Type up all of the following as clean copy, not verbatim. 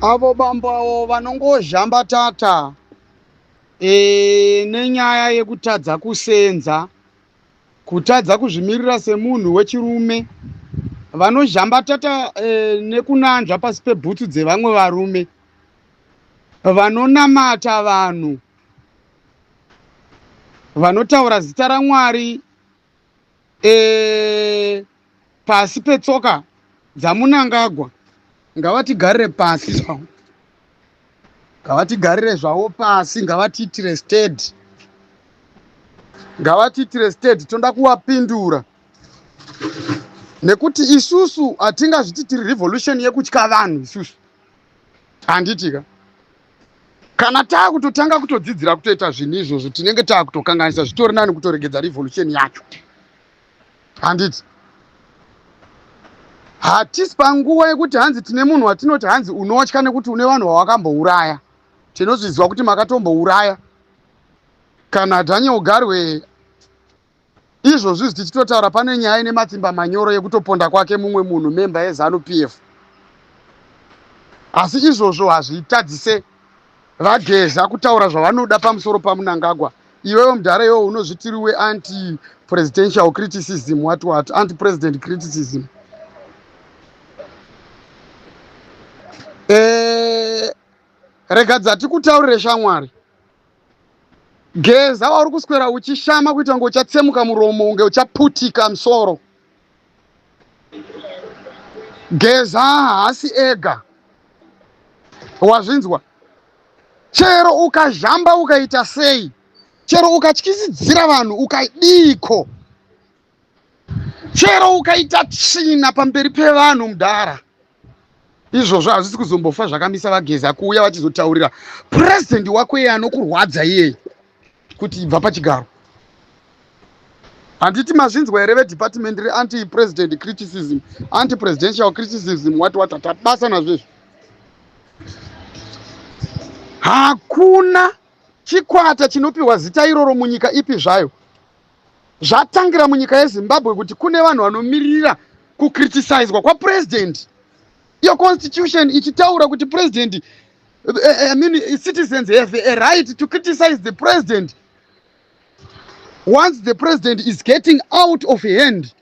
Avo bambo avo vanongozhambatata e, nenyaya yekutadza kusenza, kutadza kuzvimirira semunhu wechirume, vanozhambatata e, nekunanzva pasi pebhutsu dzevamwe varume, vanonamata vanhu, vanotaura zita raMwari e, pasi petsoka dzamunangagwa ngavatigarire pasi zvavo ngavatigarire zvavo pasi ngavatiitire steady ngavatiitire steady toda kuwapindura nekuti isusu hatingazviti tiri revolution yekutya vanhu isusu handitika kana taakutotanga kutodzidzira kutoita zvinhu izvozvo tinenge taakutokanganisa zvitori nani kutoregedza revolution yacho handiti hatisi panguva yekuti hanzi tine munhu watinoti hanzi unotya nekuti une vanhu vawakambouraya tinozviziva kuti makatombouraya kana daniel garwe Izvozvi izvi tichitotaura pane nyaya ine matsimba manyoro yekutoponda kwake mumwe munhu memba yeZanu PF. Asi izvozvo hazvitadzise VaGeza kutaura zvavanoda pamusoro paMnangagwa. Iwewe mudhara iwewe unozviti uri weanti presidential criticism what what anti president criticism. Eh, rega dzatikutaurire shamwari. Geza wauri kuswera uchishama kuita kunge uchatsemuka muromo kunge uchaputika musoro. Geza haasi ega. Wazvinzwa? Chero ukazhamba ukaita sei, chero ukatyisidzira vanhu ukadiiko, chero ukaita tsvina pamberi pevanhu mudhara izvozvo hazvisi kuzombofa zvakamisa vageza kuuya vachizotaurira purezidendi wako iye anokurwadza iyeye kuti ibva pachigaro handiti mazvinzwa here vedepartment reanti president criticism anti presidential criticism what what hatabasa nazvo izvo hakuna chikwata chinopiwa zita iroro munyika ipi zvayo Zvatangira munyika yeZimbabwe kuti kune vanhu vanomirira kucriticizwa kwapresident. Iyo constitution ichitaura kuti president, I mean, citizens have a right to criticize the president once the president is getting out of hand.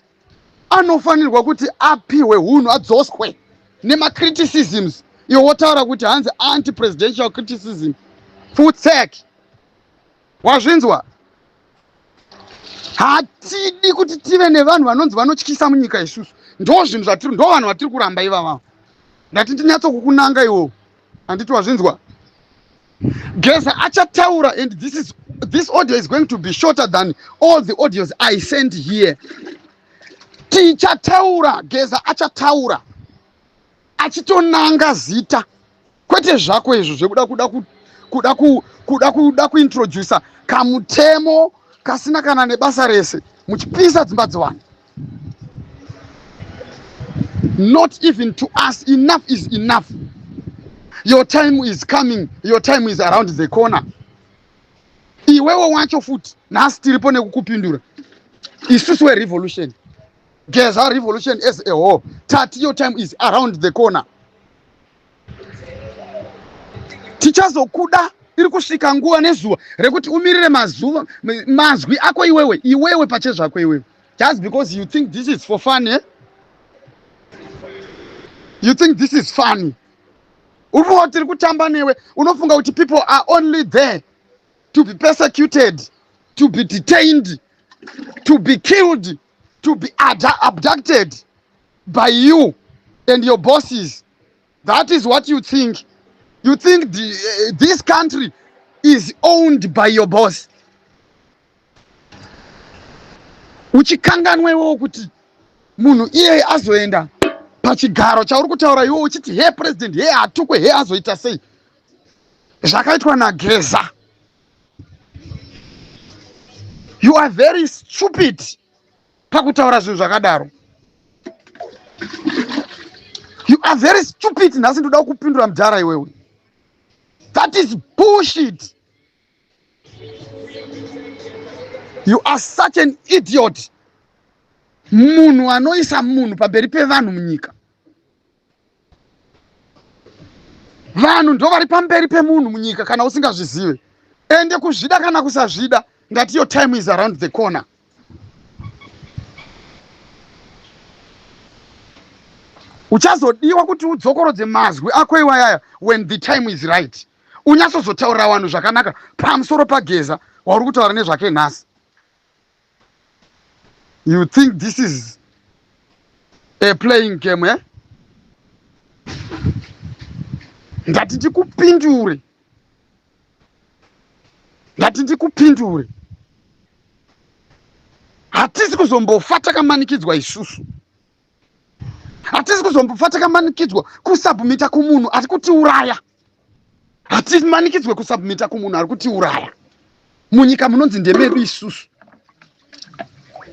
Anofanirwa kuti apihwe hunhu adzoswe nemacriticisms. Iwo wotaura kuti hanzi anti-presidential criticism. Futsek. Wazvinzwa? Hatidi kuti tive nevanhu vanonzi vanotyisa munyika isusu. Ndo zvinhu zvatiri, ndo vanhu vatiri kuramba ivava. Ndati ndinyatso kukunanga iwo. Handiti wazvinzwa? Geza achataura and this is this audio is going to be shorter than all the audios I sent here. Tichataura, Geza achataura. Achitonanga zita. Kwete zvako izvo zvekuda kuda kuda kuda kuda kuintroducer kamutemo kasina kana nebasa rese muchipisa dzimba dzevanhu. Not even to us, enough is enough. Your time is coming, your time is around the corner. Iwewe wacho futi nhasi tiripo nekukupindura. Isusu werevolution. Geza revolution as a whole. Tati your time is around the corner. Tichazokuda iri kusvika nguva nezuva rekuti umirire mazuva mazwi ako iwewe iwewe pachezvako iwewe just because you think this is for fun eh? You think this is funny. Uripo tiri kutamba newe unofunga kuti people are only there to be persecuted, to be detained, to be killed, to be abducted by you and your bosses. That is what you think. You think this country is owned by your boss. Uchikanganwa iwewo kuti munhu iyeye azoenda pachigaro chauri kutaura iwe uchiti he president he atukwe he azoita sei zvakaitwa nageza. You are very stupid pakutaura zvinhu zvakadaro. You are very stupid. Nhasi ndoda kukupindura mudhara iwewe. That is bullshit. You are such an idiot. Munhu anoisa munhu pamberi pevanhu munyika. Vanhu ndovari pamberi pemunhu munyika kana usingazvizive. Ende kuzvida kana kusazvida, ndati your time is around the corner. Uchazodiwa kuti udzokorodze mazwi ako iwayaya when the time is right. Unyatsozotaurira vanhu zvakanaka pamusoro paGeza wauri kutaura nezvake nhasi. You think this is a playing game, eh? Ndati ndikupindure. Ndati ndikupindure. Hatisi kuzombofa takamanikidzwa isusu. Hatisi kuzombofa takamanikidzwa kusubmita kumunhu ari kutiuraya. Hatimanikidzwe kusubmita kumunhu ari kutiuraya. Munyika munonzi ndemedu isusu.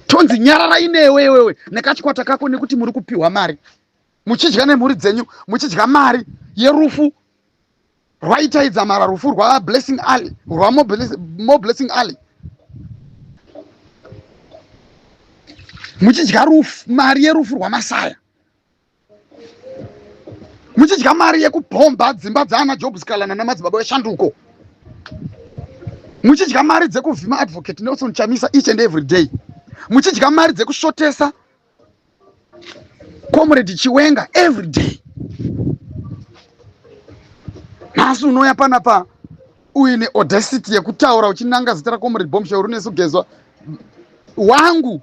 Tonzi nyararai newe iwewe nekachikwata kako nekuti muri kupiwa mari. Muchidya nemhuri dzenyu, muchidya mari yerufu rwaItai Dzamara, rufu rwaBlessing Ali, rwaMoreBlessing Ali. Muchidya rufu, mari yerufu rwaMasaya. Muchidya mari yekubhomba dzimba dzaana Job Sikhala namadzibaba veshanduko. Muchidya mari dzekuvhima Advocate Nelson Chamisa each and every day. Muchidya mari dzekusvotesa Comrade Chiwenga every day. Nhasi unouya panapa uine audacity yekutaura uchinanga zita raComrade Bombshell Runesu Gezwa. Wangu,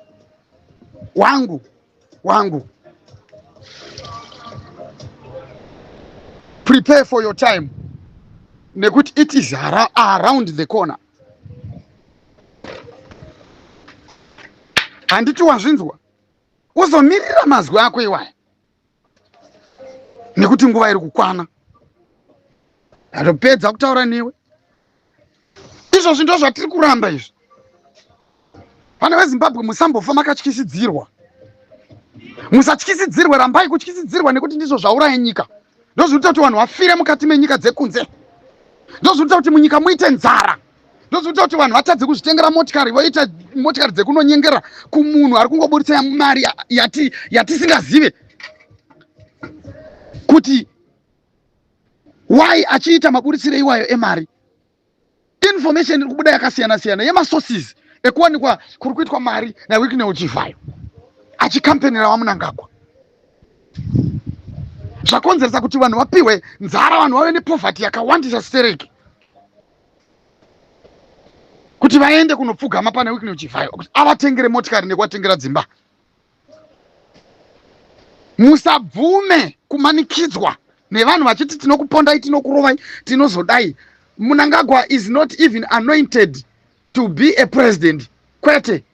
wangu, wangu. Prepare for your time. Nekuti it is around the corner. Handiti wazvinzwa? Uzomirira mazwi ako iwaya nekuti nguva iri kukwana. Ndatopedza kutaura newe. Izvozvi ndo zvatiri kuramba izvi. Vana veZimbabwe musambofa makatyisidzirwa. Musatyisidzirwe, rambai kutyisidzirwa nekuti ndizvo zvauraya nyika. Ndozvinoita kuti vanhu vafire mukati menyika dzekunze. Ndozvinoita kuti munyika muite nzara. Ndozvinoita kuti vanhu vatadze kuzvitengera motikari, voita motikari dzekunonyengera kumunhu ari kungoburitsa mari yatisingazive kuti why achiita maburitsire iwayo emari. Information iri kubuda yakasiyana siyana yemasources ekuwanikwa kuri kuitwa mari naWicknell Chivayo achikampenera vaMnangagwa, zvakonzeresa kuti vanhu vapihwe nzara, vanhu vave nepoverty yakawandisa stereki, kuti vaende kunopfugama pana Wicknell Chivayo kuti avatengere motikari nekuvatengera dzimba. Musabvume kumanikidzwa nevanhu vachiti tinokupondai, tinokurovai, tinozodai. Mnangagwa is not even anointed to be a president. Kwete.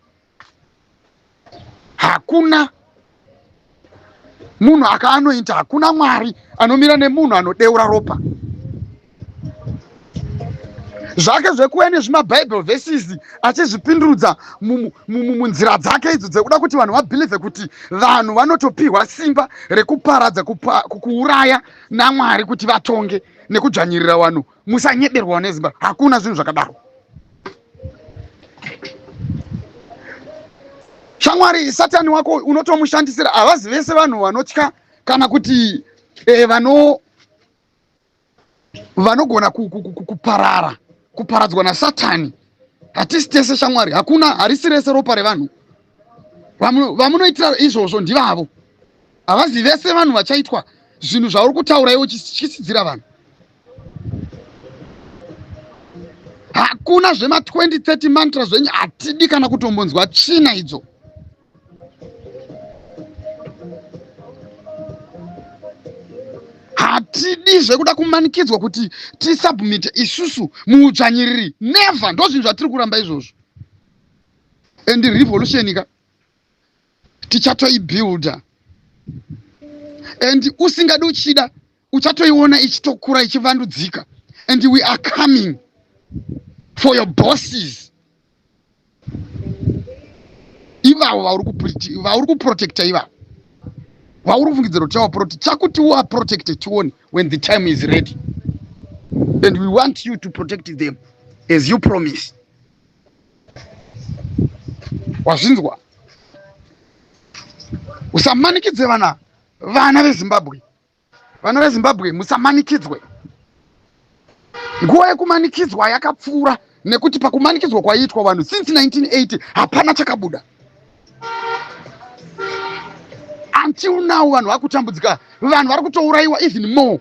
Hakuna munhu akaanointa, hakuna Mwari anomira nemunhu anodeura ropa. Zvake zvekuuya nezvimaBible verses achizvipindurudza munzira dzake idzo dzekuda kuti vanhu vabhilivhe kuti vanhu vanotopihwa simba rekuparadza, kuuraya naMwari kuti vatonge nekudzvanyirira vanhu. Musanyeberwa neZimbabwe, hakuna zvinhu zvakadaro. Shamwari, Satani wako unotomushandisira. Havazi vese vanhu vanotya kana kuti vanogona kuparara, kuparadzwa naSatani. Hatisi tese shamwari, hakuna, harisi rese ropa revanhu. Vamunoitira izvozvo ndivavo. Havazi vese vanhu vachaitwa zvinhu zvauri kutaura iwe uchityisidzira vanhu. Hakuna zvema 2030 mantra zvenyu, hatidi kana kutombonzwa tsvina idzo. Hatidi zvekuda kumanikidzwa kuti tisubmite isusu muudzvanyiriri. Never, ndozvinhu zvatiri kuramba izvozvo. And revolution ka tichatoibuilda, and usingadi uchida uchatoiona ichitokura ichivandudzika. And we are coming for your bosses ivavo vauri kuprotecta, ivavo vauri kufungidzira kuti chavaprotect, chakuti uaprotecte tione when the time is ready. And we want you to protect them as you promise. Wazvinzwa? Usamanikidze vana veZimbabwe. Vana veZimbabwe, musamanikidzwe. Nguva yekumanikidzwa yakapfuura, nekuti pakumanikidzwa kwaiitwa vanhu since 1980 hapana chakabuda. Until now vanhu vakutambudzika, vanhu vari kutourayiwa even more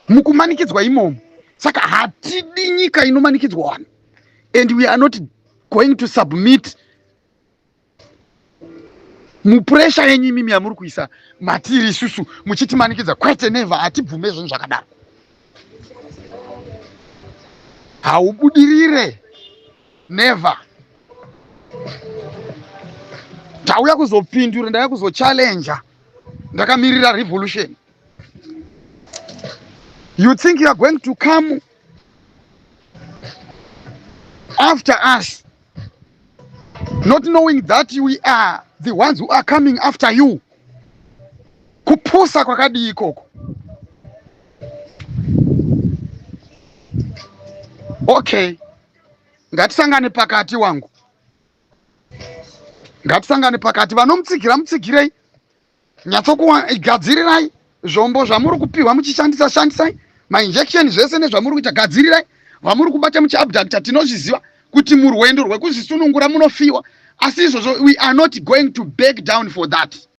mukumanikidzwa imomo. Saka hatidi nyika inomanikidzwa vanhu, and we are not going to submit mupuresha yenyu imimi yamuri kuisa matiri isusu muchitimanikidza. Kwete, never, hatibvume zvinhu zvakadaro. Haubudirire, never. Ndauya kuzopindura, ndauya kuzochallenja, ndakamirira revolution. You think you are going to come after us, not knowing that we are the ones who are coming after you. Kupusa kwakadii ikoko? Okay, ngatisangane pakati wangu, ngatisangane pakati. Vanomutsigira mutsigirei, nyatsokugadzirirai zvombo zvamuri kupiwa muchishandisa, shandisai mainjection zvese nezvamuri kuita, gadzirirai vamuri kubata muchiabducta. Tinozviziva kuti murwendo rwekuzvisunungura munofiwa, asi izvozvo we are not going to back down for that.